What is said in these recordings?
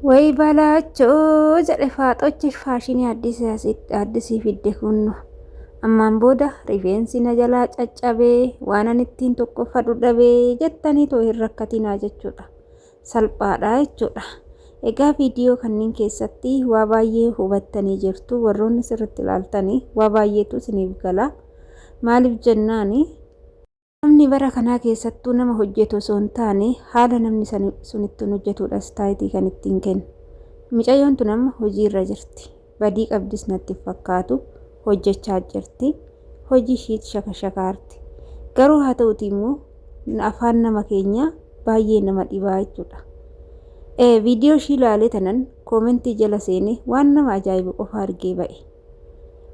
Way balaachoo jedhe faaxochi faashinii addisii fidde kunno. Ammaan booda rifeensi na jalaa caccabee waanan ittiin tokkoffadhu dhabee jettanii too hin rakkatinaa jechuudha. Salphaadha jechuudha. Egaa viidiyoo kanneen keessatti waa baay'ee hubattanii jirtu warroonni sirriitti ilaaltanii waa baay'eetu isiniif gala. Maaliif jennaani Namni bara kanaa keessattuu nama hojjetu osoo hin taane haala namni sun ittiin hojjetudha istaayitii kan ittiin kennu. Micayyoon tun amma hojiirra jirti. Badii qabdis natti hin fakkaatu. Hojjechaa jirti. Hojii ishiit shakashakaarti. Garuu haa ta'uti immoo afaan nama keenyaa baay'ee nama dhibaa jechuudha. Viidiyoo ishii ilaalee tanan koomentii jala seenee waan nama ajaa'ibu qofa argee ba'e.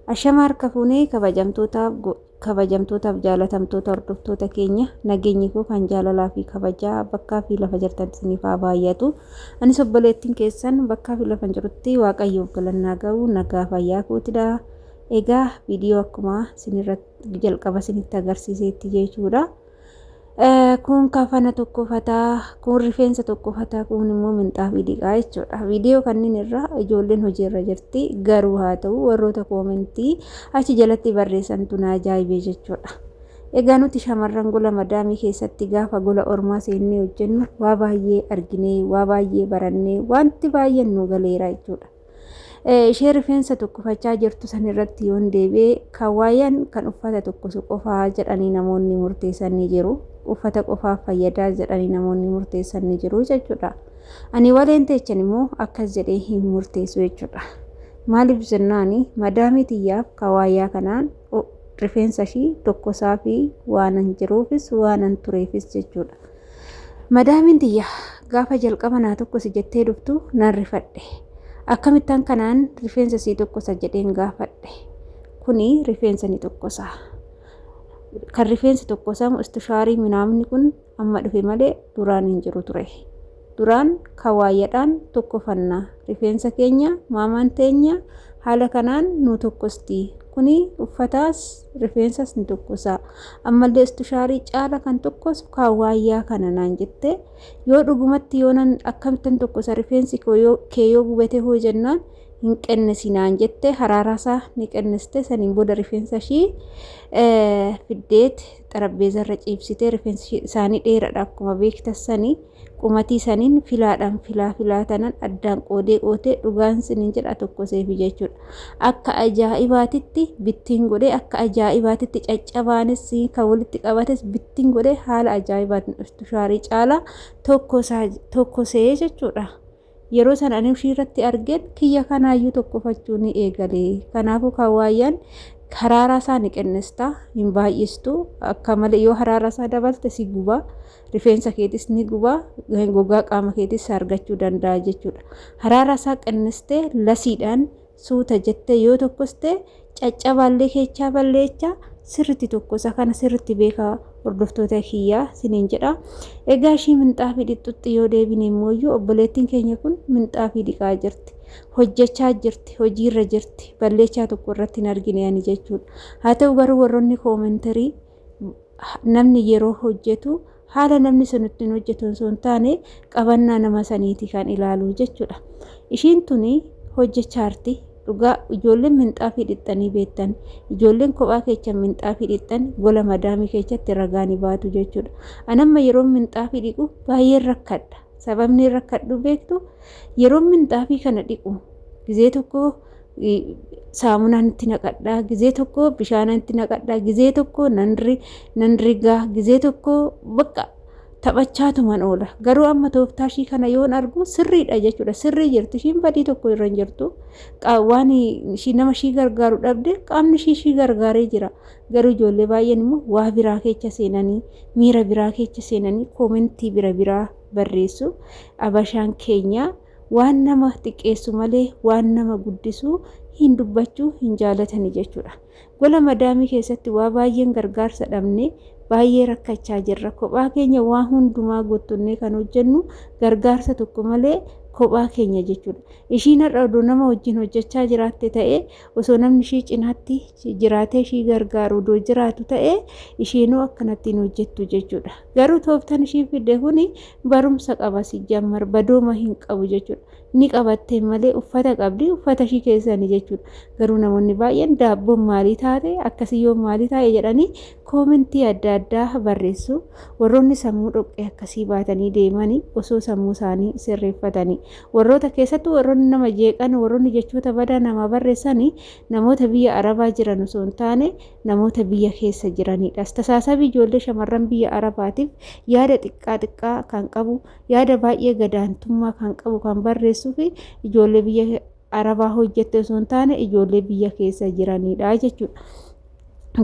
Ashama harka fuunee kabajamtootaaf Kabajamtootaaf jaalatamtoota hordoftoota keenya nageenyi koo kan jaalalaa fi kabajaa bakkaa fi lafa jirtan isiniif haa baay'atu. Anis obboleettiin keessan bakkaa fi lafa jirutti Waaqayyoof galannaa ga'u nagaa fayyaa kootidha. Egaa viidiyoo akkuma isinirratti jalqaba isinitti agarsiiseetti jechuudha. Kun kafana tokkofataa, kun rifeensa tokkofataa, kun immoo minxaafii dhiqaa jechuudha. Viidiyoo kanneen irraa ijoolleen hojiirra jirti. Garuu haa ta'u warroota koomentii achi jalatti barreessantu na ajaa'ibee jechuudha. Egaa nuti shamarran gola madaamii keessatti gaafa gola ormaa seennee hojjennu waa baay'ee arginee, waa baay'ee barannee, wanti baay'een nu galeera jechuudha. Ishee rifeensa tokkofachaa jirtu san irratti yoon deebi'e kawaayaan kan uffata tokkosu qofaa jedhanii namoonni murteessan ni jiru. Uffata qofaaf fayyadaa jedhanii namoonni murteessan ni jiru jechuudha. Ani waleen teechan immoo akkas jedhee hin murteessu jechuudha. Maaliif jennaani madaamii tiyyaaf kawaayaa kanaan rifeensa ishii tokkosaa fi waanan jiruufis waanan tureefis jechuudha. Madaamiin tiyya gaafa jalqaba naa tokkosi jettee dhuftu nan rifadhe. Akkamittan kanaan rifeensa sii tokkosa jedheen gaafadhe. Kuni rifeensa ni tokkosa. Kan rifeensi tokkosamu istushaarii minaamni kun amma dhufe malee duraan hin jiru ture. Duraan kawaayyadhaan tokkofanna. Rifeensa keenya maamaan teenya haala kanaan nu tokkosti. Kuni uffataas rifeensas ni tokkosa. Ammallee istushaarii caala kan tokkosu kaawwaayyaa kana naan jette. Yoo dhugumatti yoonan akkamittan tokkosa rifeensi kee yoo gubate hoo jennaan hin qennisi naan jette haraaraasaa ni qenniste saniin booda rifeensa ishii fiddeet xarabbeezarra ciibsitee rifeensi isaanii dheeradha akkuma beektassanii Qumatii saniin filaadhaan filaa filaa tanan addaan qoodee qootee dhugaan sinin jedha tokko seefi jechuudha. Akka ajaa'ibaatitti bittiin godhee akka ajaa'ibaatitti caccabaanis kan walitti qabates bittiin godhee haala ajaa'ibaatiin istushaarii caalaa tokko see jechuudha. Yeroo sana ani ishii irratti argeen kiyya kanaayyuu tokkofachuu ni eegale. Kanaafuu kawaayyaan haraaraa isaa ni qennista hin baay'istu akka malee yoo haraaraa isaa dabalte si guba. Rifeensa keetis ni guba, gogaa qaama keetis argachuu danda'a jechuudha. Haraara isaa qennistee lasiidhaan suuta jettee yoo tokkoste caccabaallee keechaa balleecha sirritti tokkosa kana sirritti beekaa hordoftoota kiyyaa siniin jedha. Egaa ishii minxaafii dhixxutti yoo deebine immoo obboleettiin keenya kun minxaafii dhiqaa jirti. Hojjechaa jirti, hojiirra jirti, balleechaa tokko irratti hin argine ani jechuudha. Haa ta'u garuu warroonni koomenterii namni yeroo hojjetu haala namni sun ittiin hojjetu osoo hin taane qabannaa nama saniiti kan ilaalu jechuudha. Ishiin tuni hojjechaarti dhugaa ijoolleen minxaafii dhixxanii beektan ijoolleen kophaa keechan minxaafii dhixxan gola madaamii keechatti ragaa ni baatu jechuudha. Anamma yeroo minxaafii dhiqu baay'een rakkadha. Sababni rakkadhu beektu yeroo minxaafii kana dhiqu gizee tokko saamunaan itti naqadha gizee tokko bishaanaan itti naqadha gizee tokko nan rigaa gizee tokko bakka taphachaatuman oola garuu amma tooftaa ishii kana yoon argu sirriidha jechuudha sirrii jirti ishiin badii tokko irra hin jirtu waan ishii nama ishii gargaaru dhabde qaamni ishii ishii gargaaree jira garuu ijoollee baay'een immoo waa biraa keessa seenanii miira biraa keessa seenanii koomentii bira biraa barreessu abashaan keenya Waan nama xiqqeessu malee waan nama guddisu hin dubbachuu hin jaalatani jechuudha. Gola madaamii keessatti waa baay'een gargaarsa dhabne baay'ee rakkachaa jirra. Kophaa keenya waa hundumaa gottunnee kan hojjennu gargaarsa tokko malee Kophaa keenya jechuudha. Ishiin har'a odoo nama wajjin hojjechaa jiraatte ta'ee, osoo namni ishii cinaatti jiraatee ishii gargaaru odoo jiraatu ta'ee, isheenuu akkanatti hin hojjettu jechuudha. Garuu tooftaan ishii fidde kuni barumsa qaba, sijjammar badooma hin qabu jechuudha. Ni qabattee malee uffata qabdi, uffata ishii keessani jechuudha. Garuu namoonni baay'een daabboon maalii taate, akkasii yoo maalii taa'e jedhanii koomentii adda addaa barreessu. Warroonni sammuu dhoqqee akkasii baatanii deemanii osoo sammuu isaanii sirreeffatanii. Warroota keessattuu warroonni nama jeeqan, warroonni jechoota badaa namaa barreessanii, namoota biyya Arabaa jiran osoo hin taane namoota biyya keessa jiranidha. Tasaasabii ijoollee shamarran biyya Arabaatiif yaada xiqqaa xiqqaa kan qabu, yaada baay'ee gadaantummaa kan qabu kan barreessuu fi ijoollee biyya Arabaa hojjette osoo hin taane ijoollee biyya keessa jiranidha jechuudha.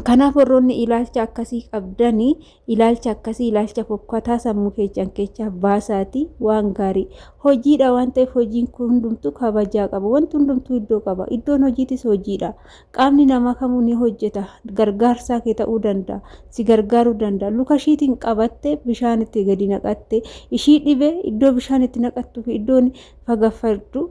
Kanaaf warroonni ilaalcha akkasii qabdanii, ilaalcha akkasii, ilaalcha fokkataa sammuu keessan keessaa baasaati. Waan gaarii hojiidha waan ta'eef, hojiin kun hundumtuu kabajaa qaba. Wanti hundumtuu iddoo qaba. Iddoon hojiitis hojiidha. Qaamni namaa kamuu ni hojjeta. Gargaarsaa kee ta'uu danda'a. Si gargaaruu danda'a. Luka ishiitiin qabatte bishaan itti gadi naqatte, ishii dhibe, iddoo bishaan itti naqattuu fi iddoon fagaffadhu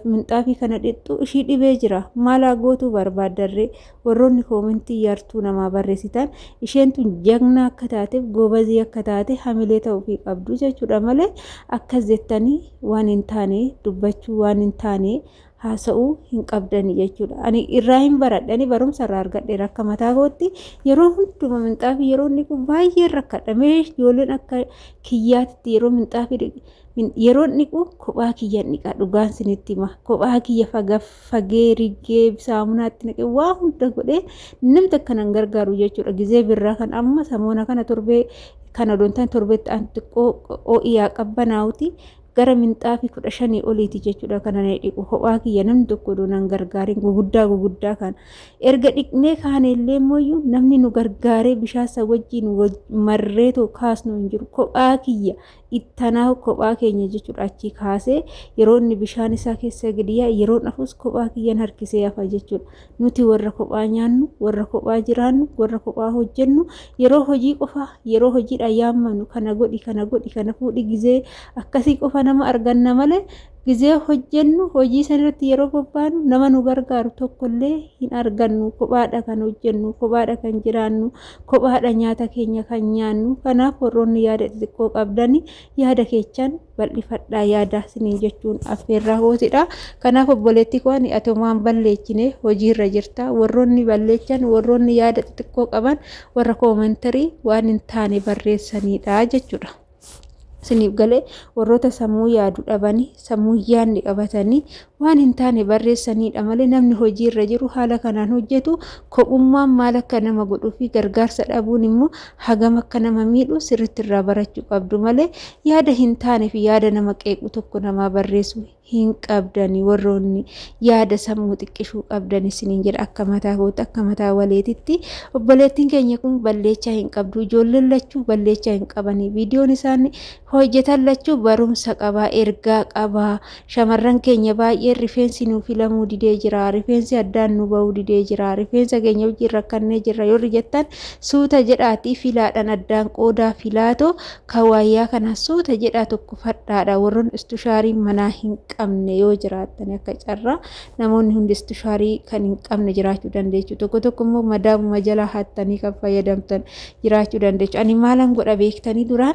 minxaafii kana dhixxu ishii dhibee jira. Maalaa gootuu barbaaddarree? Warroonni koomentii yartuu namaa barreessitan, isheen tun jagna akka taateef, goobazii akka taate hamilee ta'uufii qabdu jechuudha malee, akkas jettanii waan hin taane dubbachuu, waan hin taane haasa'uu hin qabdani jechuudha. Ani irraa hin baradhe, ani barumsa irraa argadheera. Akka mataa kootti yeroo hunduma minxaafii yeroo inni kun baay'ee rakkadha. Mee ijoolleen akka kiyyaatti yeroo minxaafii yeroo dhiqu kophaa kiyya dhiqa, dhugaan sinitti hima. Kophaa kiyya fagaffagee rigee saamunaatti naqee waa hunda godhee, namni takka nan gargaaru jechuudha. Gizee birraa kan amma samoona kana, torbee kana dontaan torbeetti an xiqqoo oo'iyaa qabbanaa'uti, gara minxaafii 15 oliiti jechuudha kana na dhiqu kophaa kiyya, namni tokko odoo nan gargaarin. Guguddaa guguddaa kana erga dhiqnee kaane illee mooyyuu namni nu gargaaree bishaan isa wajjin marreetoo kaasnu hin jiru. Kophaa kiyya ittanaa, kophaa keenya jechuudha. Achii kaasee yeroo inni bishaan isaa keessa gadi yaa'e, yeroo hafus kophaa kiyyan harkisee hafa jechuudha. Nuti warra kophaa nyaannu, warra kophaa jiraannu, warra kophaa hojjennu, yeroo hojii qofa, yeroo hojiidhaan yaammannu, kana godhi, kana godhi, kana fuudhi, gizee akkasii qofa nama arganna malee, gizee hojjennu, hojii sanarratti yeroo bobbaanu nama nu gargaaru tokkollee hin argannu. Kophaadha kan hojjennu, kophaadha kan jiraannu, kophaadha nyaata keenya kan nyaannu. Kanaaf warroonni yaada xixiqqoo qabdani yaada keechan bal'ifadhaa yaada isiniin jechuun affeerraa kootidha. Kanaaf obboleettii koo, ani atomaan balleechine, hojiirra jirta. Warroonni balleechan, warroonni yaada xixiqqoo qaban, warra koomentarii waan hin taane barreessanidha jechuudha. Isiniif galee? Warroota sammuu yaadu dhabanii, sammuu yaadni qabatanii waan hin taane barreessanidha malee, namni hojiirra jiru haala kanaan hojjetu kophummaan maal akka nama godhuu fi gargaarsa dhabuun immoo hagam akka nama miidhu sirriitti irraa barachuu qabdu malee, yaada hin taane fi yaada nama qeequ tokko namaa barreessuu hin qabdani. Warroonni yaada sammuu xiqqishuu qabdan isiniin jedha akka mataa kootti, akka mataa waleetitti. Obboleettiin keenya kun balleechaa hin qabdu. Ijoolleen lachuu balleechaa hin qabanii. Viidiyoon isaan hojjetan lachuu barumsa qabaa, ergaa qabaa. Shamarran keenya baay'een rifeensi nuu filamuu didee jira, rifeensi addaan nu ba'uu didee jira, rifeensa keenya wajjin rakkannee jirra yoo jettan, suuta jedhaatii filaadhaan addaan qoodaa. Filaatoo kawaayyaa kana suuta jedhaa tokko fadhaadha. Warroonni istushaarii manaa hin qabne yoo jiraattan, akka carraa namoonni hundi istushaarii kan hin qabne jiraachuu dandeechu. Tokko tokko immoo madaamuma jalaa hattanii kan fayyadamtan jiraachuu dandeechu. Ani maalan godha beektanii? Duraan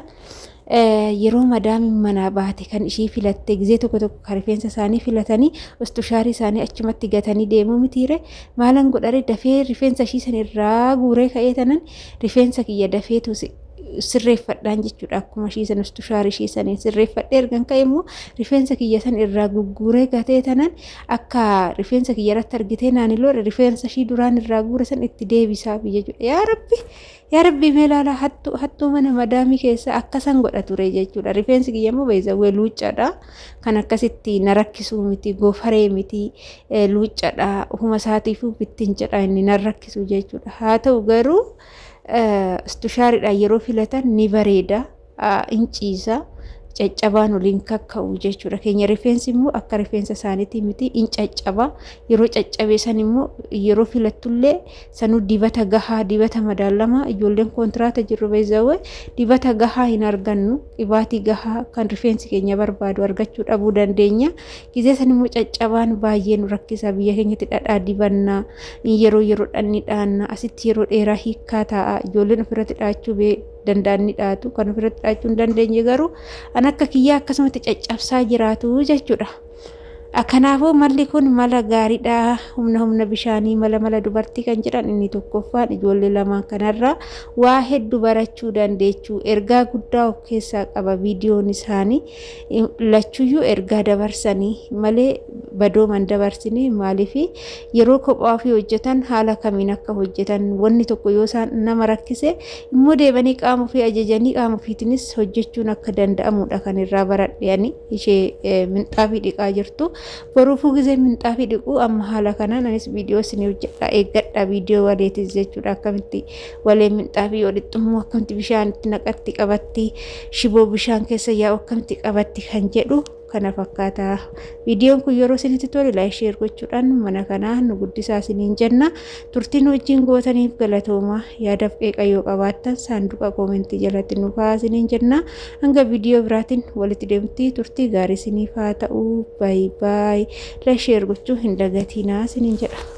yeroo madaamiin manaa baate kan ishii filatte, gizee tokko tokko kan rifeensa isaanii filatanii istushaarii isaanii achumatti gatanii deemuu mitiire? Maalan godhare? Dafee rifeensa ishii san irraa guuree ka'ee tanan rifeensa kiyya dafeetu sirreeffadhaan jechuudha. Akkuma ishii san istushaarii ishii saniin sirreeffadhee ergan ka'e immoo, rifeensa kiyya san irraa gugguuree gatee tanan, akka rifeensa kiyya irratti argitee naan illee rifeensa ishii duraan irraa guure san itti deebisaaf jechuudha. Yaa Rabbi, yaa Rabbi, mee ilaalaa, hattuu hattuu mana madaamii keessa akkasan godha ture jechuudha. Rifeensi kiyya immoo beezawwee luuccaadha. Kan akkasitti na rakkisuu miti, goofaree miti, luuccaadha. Ofuma isaatiifuu bittin jedha, inni na rakkisu jechuudha. Haa ta'u garuu istushaariidhaan yeroo filatan ni bareeda, in ciisa. Caccabaan oliin kakka'u jechuudha. Keenya rifeensi immoo akka rifeensa isaaniitii miti, in caccaba. Yeroo caccabe san immoo yeroo filattullee sanuu dibata gahaa, dibata madaalamaa, ijoolleen kontiraata jirru beezawee dibata gahaa hin argannu, qibaatii gahaa kan rifeensi keenya barbaadu argachuu dhabuu dandeenya. Gizee san immoo caccabaan baay'ee nu rakkisa. Biyya keenyatti dhadhaa dibannaa, yeroo yeroodhaan ni dhaanna. Asitti yeroo dheeraa hiikkaa taa'a. Ijoolleen ofirratti dhaachuu danda'an ni dhaatu. Kan ofirratti dhaachuu hin dandeenye garuu an akka kiyyaa akkasumatti caccabsaa jiraatu jechuudha. Kanaafuu malli kun mala gaariidha. Humna humna bishaanii, mala mala dubartii kan jedhan inni tokkoffaan ijoollee lamaan kanarraa waa hedduu barachuu dandeechuu, ergaa guddaa of keessaa qaba. Viidiyoon isaanii lachuyyuu ergaa dabarsanii malee badooman dabarsine. Maaliif yeroo kophaa ofii hojjetan haala kamiin akka hojjetan, wanni tokko yoo isaan nama rakkise immoo deebanii qaama ofii ajajanii qaama ofiitiinis hojjechuun akka danda'amudha kan irraa baradhe ani. Ishee minxaafii dhiqaa jirtu boruufuu gizee minxaafii dhiquu amma haala kanaan anis viidiyoo isin hojjedha, eeggadha. Viidiyoo waleetis jechuudha, akkamitti walee minxaafii yoo dhixxummoo akkamitti bishaan itti naqatti qabatti, shiboo bishaan keessa yaa'u akkamitti qabatti kan jedhu kana fakkaata. Viidiyoon kun yeroo isinitti tole like, share gochuudhaan mana kanaa nu guddisaa isiniin jenna. Turtiin wajjin gootaniif galatooma. Yaadaaf qeeqa yoo qabaattan saanduqa koomentii jalatti nu kaa'aa isiniin jenna. Hanga viidiyoo biraatiin walitti deemti turtii gaarii isiniif haa ta'u. Bye bye. Like, share gochuu hin dagatinaa isiniin jedha.